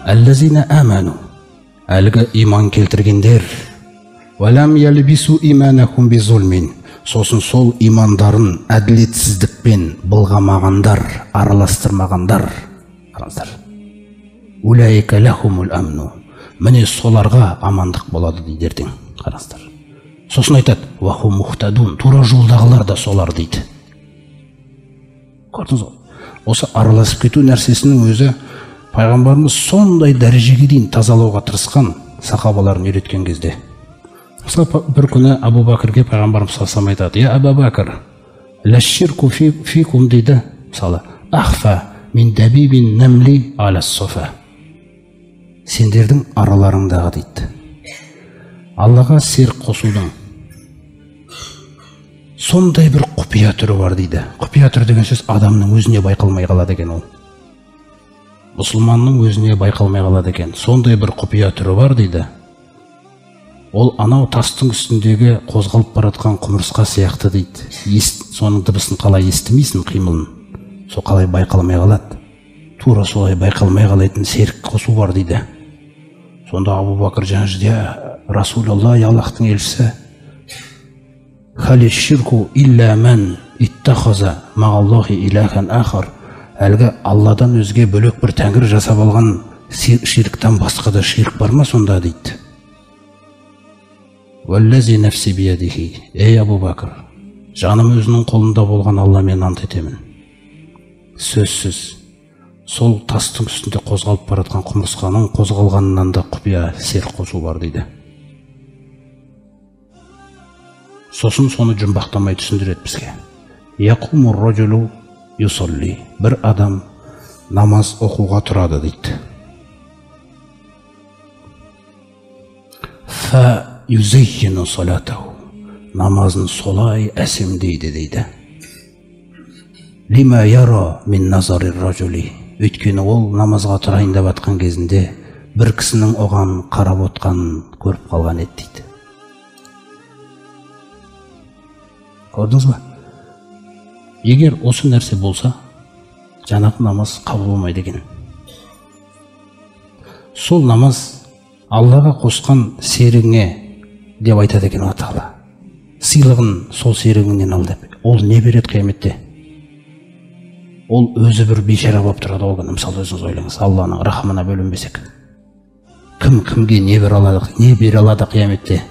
Әллазина аману, әлгі иман келтіргендер, уәләм ялбису иманахум бизулмин, сосын сол имандарын әділетсіздікпен былғамағандар, араластырмағандар. Қараңыздар. Улаика лахумул амну, міне соларға амандық болады дейді ертең. Қараңыздар. Сосын айтады, уахум мухтадун, тура жолдағылар да солар дейді. Көрдіңіз ғой? Осы араласып кету нәрсесінің өзі пайғамбарымыз сондай дәрежеге дейін тазалауға тырысқан сахабаларын үйреткен кезде. Мысалы, бір күні Абу Бәкірге пайғамбарымыз саллаллаху алейхи айтады, я Абу Бәкір, ләшширку фикум дейді, мысалы, ахфа мин дабибин намли аля софа. Сендердің араларыңдағы дейді, Аллаға серік қосудың сондай бір құпия түрі бар дейді. Құпия түрі деген сөз адамның өзіне байқалмай қалады екен ол. Мұсылманның өзіне байқалмай қалады екен. Сондай бір құпия түрі бар дейді. Ол анау тастың үстіндегі қозғалып баратқан құмырсқа сияқты дейді. Соның дыбысын қалай естімейсің, қимылын. Сол қалай байқалмай қалады. Тура солай байқалмай қалайтын серік қосу бар дейді. Сонда Абу Бәкір жаңа жерде, Расулалла, Аллахтың елшісі, Хали ширку илля ман иттахаза мағаллахи илахан ахар. Әлгі Алладан өзге бөлек бір тәңір жасап алған ширктан басқа да ширк бар ма сонда дейді. Уаллази нафси биядихи. Ей Абу Бәкір, жаным өзінің қолында болған Алламен ант етемін. Сөзсіз сол тастың үстінде қозғалып баратқан құмырсқаның қозғалғанынан да құпия серік қосу бар дейді. Сосын соны жұмбақтамай түсіндіреді бізге. Яқуму ражулу юсалли. Бір адам намаз оқуға тұрады дейді. Фа юзаййину салатаху. Намазын солай әсемдейді дейді. Лима яра мин назари ражули. Өйткені ол намазға тұрайын деп атқан кезінде бір кісінің оған қарап отқанын көріп қалған еді дейді. Көрдіңіз ба? Егер осы нәрсе болса, жаңағы намаз қабыл болмайды екен. Сол намаз Аллаға қосқан серігіңе деп айтады екен Алла Тағала. Сыйлығын сол серігіңнен ал деп. Ол не береді қияметте? Ол өзі бір бейшара болып тұрады ол күні. Мысалы, өзіңіз ойлаңыз, Алланың рахымына бөленбесек. Кім кімге не бере алады, не бере алады қияметте?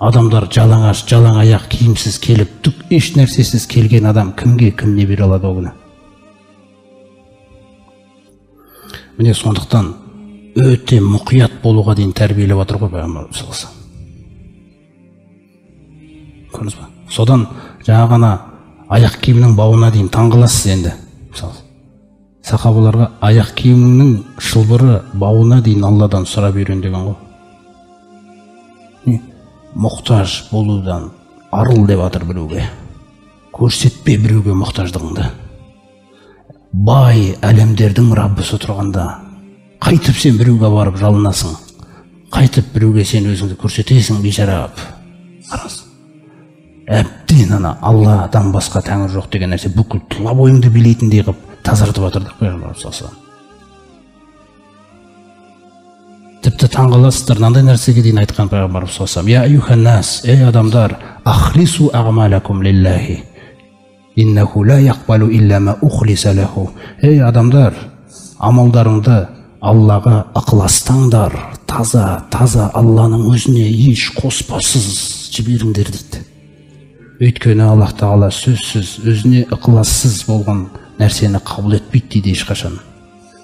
Адамдар жалаңаш, жалаң аяқ, киімсіз келіп, түк еш нәрсесіз келген адам кімге кім не бере алады ол күні? Міне сондықтан өте мұқият болуға дейін тәрбиелеп жатыр ғой пайғамбарымыз саллаллаху алейхи вассалам. Көрдіңіз ба? Содан жаңа ғана аяқ киімнің бауына дейін таңғаласыз енді. Мысалы, сахабаларға аяқ киімнің шылбыры бауына дейін Алладан сұрап үйрен деген ғой. Не? Мұқтаж болудан арыл деп жатыр біреуге. Көрсетпе біреуге мұқтаждығыңды. Бай әлемдердің Раббысы тұрғанда қайтып сен біреуге барып жалынасың, қайтып біреуге сен өзіңді көрсетесің бейшара қып. Қараңыз, әбден ана Алладан басқа тәңір жоқ деген нәрсе бүкіл тұла бойыңды билейтіндей қып тазартып жатыр да пайғамбарымыз саллаллаху алейхи вассалам. Тіпті таңғаласыздар, мынандай нәрсеге дейін айтқан пайғамбарымыз саллаллаху алейхи вассалам: Я аюханнас, ей адамдар, ахлису ағмалакум лиллахи иннаху ла яқбалу илля ма ухлиса лаху. Ей адамдар, амалдарыңды Аллаға ықыластаңдар, таза, таза Алланың өзіне еш қоспасыз жіберіңдер дейді. Өйткені Аллах Тағала сөзсіз өзіне ықылассыз болған нәрсені қабыл етпейді дейді ешқашан.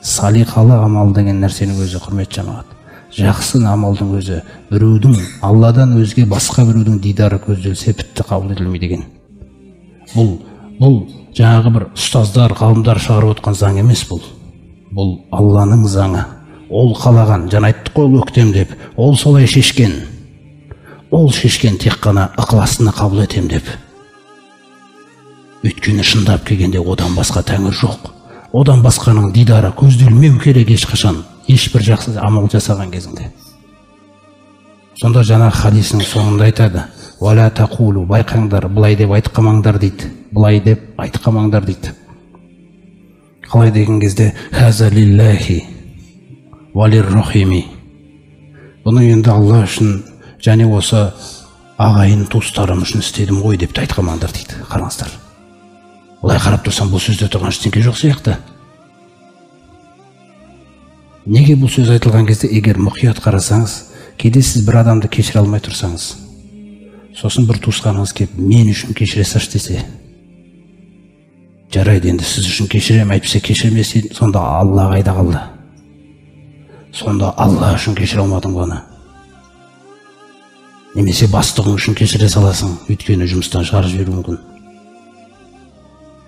Салиқалы амал деген нәрсенің өзі, құрметті жамағат, жақсы амалдың өзі біреудің, Алладан өзге басқа біреудің дидары көзделсе бітті, қабыл етілмейді деген. Бұл жаңағы бір ұстаздар, ғалымдар шығарып отқан заң емес бұл. Бұл Алланың заңы. Ол қалаған, жаңа айттық қой, ол өктем деп, ол солай шешкен. Ол шешкен тек қана ықыласына қабыл етем деп. Өйткені шындап келгенде одан басқа тәңір жоқ. Одан басқаның дидары көзделмеу керек ешқашан, ешбір жақсы амал жасаған кезінде. Сонда жаңа хадисінің соңында айтады: «Уала тақулу», байқаңдар, былай деп айтқамаңдар дейді. Былай деп айтқамаңдар дейді. Қалай деген кезде, хаза лиллахи уалиррахими. Бұны енді Алла үшін және осы ағайын туыстарым үшін істедім ғой деп те айтқанмаңдар дейді. Қараңыздар. Олай қарап тұрсам, бұл сөзде тұрған ештеңе жоқ сияқты. Неге бұл сөз айтылған кезде, егер мұқият қарасаңыз, кейде сіз бір адамды кешіре алмай тұрсаңыз, сосын бір туысқаныңыз келіп, мен үшін кешіре салшы десе, жарайды, енді сіз үшін кешіремін, әйтпесе кешірмес едім, сонда Алла қайда қалды? Сонда Алла үшін кешіре алмадың ғой оны. Немесе бастығың үшін кешіре саласың, өйткені жұмыстан шығарып жіберуі мүмкін.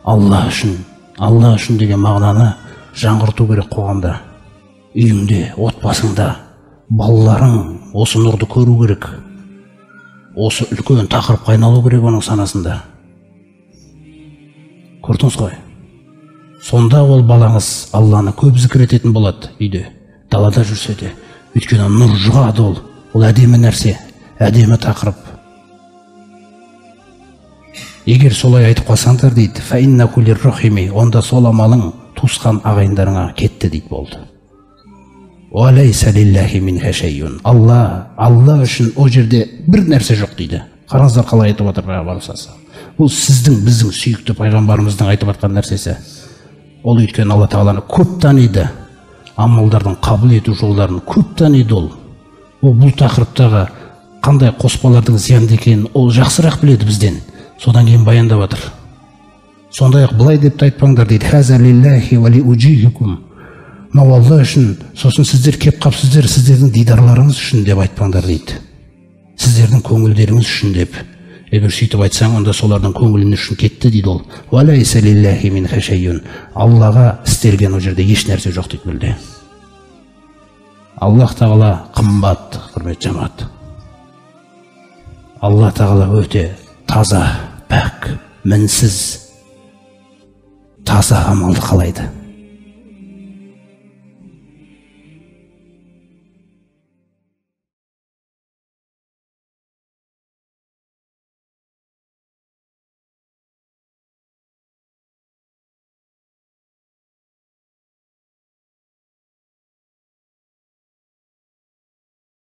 Алла үшін, Алла үшін деген мағынаны жаңғырту керек қоғамда. Үйіңде, отбасыңда, балаларың осы нұрды көру керек. Осы үлкен тақырыпқа айналу керек оның санасында. Көрдіңіз ғой? Сонда ол балаңыз Алланы көп зікір ететін болады үйде, далада жүрсе де. Өйткені нұр жұғады ол. Ол әдемі нәрсе, әдемі тақырып. Егер солай айтып қалсаңдар дейді, фәиннаху лиррахими, онда сол амалың туысқан ағайындарыңа кетті дейді, болды. Уалайса лиллахи минха шайун. Алла үшін о жерде бір нәрсе жоқ дейді. Қараңыздар қалай айтып отыр пайғамбарымыз. Бұл сіздің, біздің сүйікті пайғамбарымыздың айтып жатқан нәрсесі. Ол өйткені Алла тағаланы көп таниды, амалдардың қабыл ету жолдарын көп таниды ол. Ол бұл тақырыптағы қандай қоспалардың зиянды екенін ол жақсырақ біледі бізден. Содан кейін баяндап жатыр. Сондай-ақ былай деп те айтпаңдар дейді. Хаза лиллахи уа лиуджихикум. Мынау Алла үшін, сосын сіздер кеп қапсыздар, сіздердің дидарларыңыз үшін деп айтпаңдар дейді. Сіздердің көңілдеріңіз үшін деп. Егер сөйтіп айтсаң, онда солардың көңілінің үшін кетті дейді ол. Уалайса лиллахи минха шайун. Аллаға істелген ол жерде еш нәрсе жоқ дейді мүлде. Аллах тағала қымбат, құрметті жамағат. Алла тағала өте таза, пәк, мінсіз, таза амалды қалайды.